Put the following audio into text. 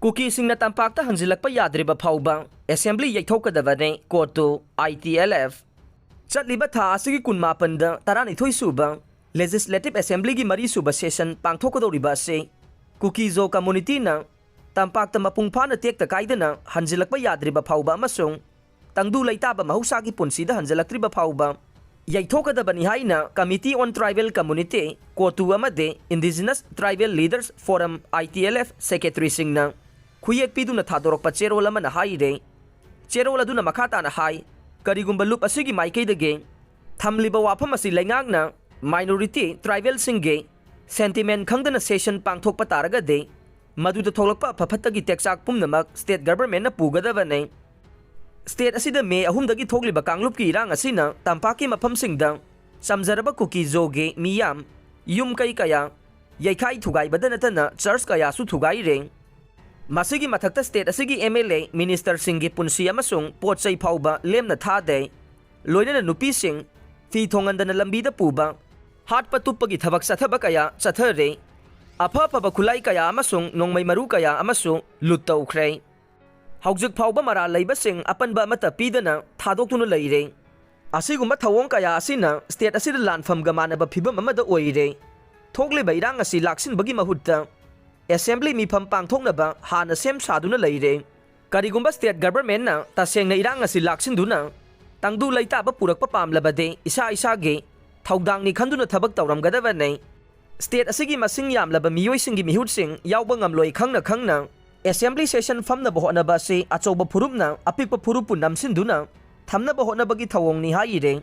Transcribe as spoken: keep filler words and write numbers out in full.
ꯀꯨꯀꯤꯁꯤꯡꯅ ꯇꯝꯄꯥꯛꯇ ꯍꯟꯖꯤꯜꯂꯛꯄ ꯌꯥꯗ꯭ꯔꯤꯕ ꯐꯥꯎꯕ ꯑꯦꯁꯦꯝꯕ꯭ꯂꯤ ꯌꯩꯊꯣꯛꯀꯗꯕꯅꯤ, ꯀꯣꯇꯨ, ꯑꯥꯏ T L F. ꯆꯠꯂꯤꯕ ꯊꯥ ꯑꯁꯤꯒꯤ ꯀꯨꯟꯃꯥꯄꯟꯗ ꯇꯔꯥꯅꯤꯊꯣꯏ ꯁꯨꯕ ꯂꯦꯖꯤꯁꯂꯦꯇꯤꯚ ꯑꯦꯁꯦꯝꯕ꯭ꯂꯤꯒꯤ ꯃꯔꯤꯁꯨꯕ ꯁꯦꯁꯟ ꯄꯥꯡꯊꯣꯛꯀꯗꯧꯔꯤꯕ ꯑꯁꯤ ꯀꯨꯀꯤ-ꯖꯣ ꯀꯝꯃꯨꯅꯤꯇꯤꯅ ꯇꯝꯄꯥꯛꯇ ꯃꯄꯨꯡ ꯐꯥꯅ ꯇꯦꯛꯇ ꯀꯥꯏꯗꯅ ꯍꯟꯖꯤꯜꯂꯛꯄ ꯌꯥꯗ꯭ꯔꯤꯕ ꯐꯥꯎꯕ ꯑꯃꯁꯨꯡ ꯇꯪꯗꯨ ꯂꯩꯇꯥꯕ ꯃꯍꯧꯁꯥꯒꯤ ꯄꯨꯟꯁꯤꯗ ꯍꯟꯖꯤꯜꯂꯛꯇ꯭ꯔꯤꯕ ꯐꯥꯎꯕ ꯌꯩꯊꯣꯛꯀꯗꯕꯅꯤ ꯍꯥꯏꯅ Committee on Tribal Community, ꯀꯣꯇꯨ ꯑꯃꯗꯤ Indigenous Tribal Leaders Forum, ꯑꯥꯏ ꯇꯤ ꯑꯦꯜ ꯑꯦꯐ, ꯁꯦꯀ꯭ꯔꯦꯇꯔꯤꯁꯤꯡꯅ ꯈꯨꯌꯦꯛ ꯄꯤꯗꯨꯅ ꯊꯥꯗꯣꯔꯛꯄ ꯆꯦꯔꯣꯜ ꯑꯃꯅ ꯍꯥꯏꯔꯦ꯫ ꯆꯦꯔꯣꯜ ꯑꯗꯨꯅ ꯃꯈꯥ ꯇꯥꯅ ꯍꯥꯏ, ꯀꯔꯤꯒꯨꯝꯕ ꯂꯨꯞ ꯑꯁꯤꯒꯤ ꯃꯥꯏꯀꯩꯗꯒꯤ ꯊꯝꯂꯤꯕ ꯋꯥꯐꯝ ꯑꯁꯤ ꯂꯩꯉꯥꯛꯅ minority tribalꯁꯤꯡꯒꯤ sentiment ꯈꯪꯗꯅ ꯁꯦꯁꯟ ꯄꯥꯡꯊꯣꯛꯄ ꯇꯥꯔꯒꯗꯤ, ꯃꯗꯨꯗ ꯊꯣꯛꯂꯛꯄ ꯑꯐ ꯐꯠꯇꯒꯤ ꯇꯦꯛꯆꯥꯛ ꯄꯨꯝꯅꯃꯛ state governmentꯅ ꯄꯨꯒꯗꯕꯅꯤ꯫ State ꯑꯁꯤꯗ ꯃꯦ ꯑꯍꯨꯝꯗꯒꯤ ꯊꯣꯛꯂꯤꯕ ꯀꯥꯡꯂꯨꯞꯀꯤ ꯏꯔꯥꯡ ꯑꯁꯤꯅ ꯇꯝꯄꯥꯛꯀꯤ ꯃꯐꯝꯁꯤꯡꯗ ꯆꯝꯖꯔꯕ ꯀꯨꯀꯤ-ꯖꯣꯒꯤ ꯃꯤꯌꯥꯝ, ꯌꯨꯝ ꯀꯩ ꯀꯌꯥ, ꯌꯩꯈꯥꯏ ꯊꯨꯒꯥꯏꯕꯗ ꯅꯠꯇꯅ church ꯀꯌꯥꯁꯨ ꯊꯨꯒꯥꯏꯔꯦ꯫ ꯃꯁꯤꯒꯤ ꯃꯊꯛꯇ state ꯑꯁꯤꯒꯤ ꯑꯦꯝ ꯑꯦꯜ ꯑꯦ, ministerꯁꯤꯡꯒꯤ ꯄꯨꯟꯁꯤ ꯑꯃꯁꯨꯡ ꯄꯣꯠ ꯆꯩ ꯐꯥꯎꯕ ꯂꯦꯝꯅ ꯊꯥꯗꯦ꯫ ꯂꯣꯏꯅꯅ ꯅꯨꯄꯤꯁꯤꯡ ꯐꯤ ꯊꯣꯡꯍꯟꯗꯅ ꯂꯝꯕꯤꯗ ꯄꯨꯕ, ꯍꯥꯠꯄ ꯇꯨꯞꯄꯒꯤ ꯊꯕꯛ ꯆꯠꯊꯕ ꯀꯌꯥ ꯆꯠꯊꯔꯦ꯫ ꯑꯐ ꯑꯐꯕ ꯈꯨꯠꯂꯥꯏ ꯀꯌꯥ ꯑꯃꯁꯨꯡ ꯅꯣꯡꯃꯩ ꯃꯔꯨ ꯀꯌꯥ ꯑꯃꯁꯨ ꯂꯨꯠ ꯇꯧꯈ꯭ꯔꯦ꯫ ꯍꯧꯖꯤꯛ ꯐꯥꯎꯕ ꯃꯔꯥꯜ ꯂꯩꯕꯁꯤꯡ ꯑꯄꯟꯕ ꯑꯃꯠꯇ ꯄꯤꯗꯅ ꯊꯥꯗꯣꯛꯇꯨꯅ ꯂꯩꯔꯦ꯫ ꯑꯁꯤꯒꯨꯝꯕ ꯊꯧꯑꯣꯡ ꯀꯌꯥ ꯑꯁꯤꯅ state ꯑꯁꯤꯗ ꯂꯥꯟꯐꯝꯒ ꯃꯥꯟꯅꯕ ꯐꯤꯕꯝ ꯑꯃꯗ ꯑꯣꯏꯔꯦ꯫ ꯊꯣꯛꯂꯤꯕ ꯏꯔꯥꯡ ꯑꯁꯤ ꯂꯥꯛꯁꯤꯟꯕꯒꯤ ꯃꯍꯨꯠꯇ assembly ꯃꯤꯐꯝ ꯄꯥꯡꯊꯣꯛꯅꯕ ꯍꯥꯟꯅ ꯁꯦꯝ ꯁꯥꯗꯨꯅ ꯂꯩꯔꯦ꯫ ꯀꯔꯤꯒꯨꯝꯕ state governmentꯅ ꯇꯁꯦꯡꯅ ꯏꯔꯥꯡ ꯑꯁꯤ ꯂꯥꯛꯁꯤꯟꯗꯨꯅ ꯇꯪꯗꯨ ꯂꯩꯇꯥꯕ ꯄꯨꯔꯛꯄ ꯄꯥꯝꯂꯕꯗꯤ ꯏꯁꯥ ꯏꯁꯥꯒꯤ ꯊꯧꯗꯥꯡꯅꯤ ꯈꯟꯗꯨꯅ ꯊꯕꯛ ꯇꯧꯔꯝꯒꯗꯕꯅꯤ꯫ State ꯑꯁꯤꯒꯤ ꯃꯁꯤꯡ ꯌꯥꯝꯂꯕ ꯃꯤꯑꯣꯏꯁꯤꯡꯒꯤ ꯃꯤꯍꯨꯠꯁꯤꯡ ꯌꯥꯎꯕ ꯉꯝꯂꯣꯏ ꯈꯪꯅ ꯈꯪꯅ assembly session ꯐꯝꯅꯕ ꯍꯣꯠꯅꯕ ꯑꯁꯤ ꯑꯆꯧꯕ ꯐꯨꯔꯨꯞꯅ ꯑꯄꯤꯛꯄ ꯐꯨꯔꯨꯞꯄꯨ ꯅꯝꯁꯤꯟꯗꯨꯅ ꯊꯝꯅꯕ ꯍꯣꯠꯅꯕꯒꯤ ꯊꯧꯑꯣꯡꯅꯤ ꯍꯥꯏꯔꯦ꯫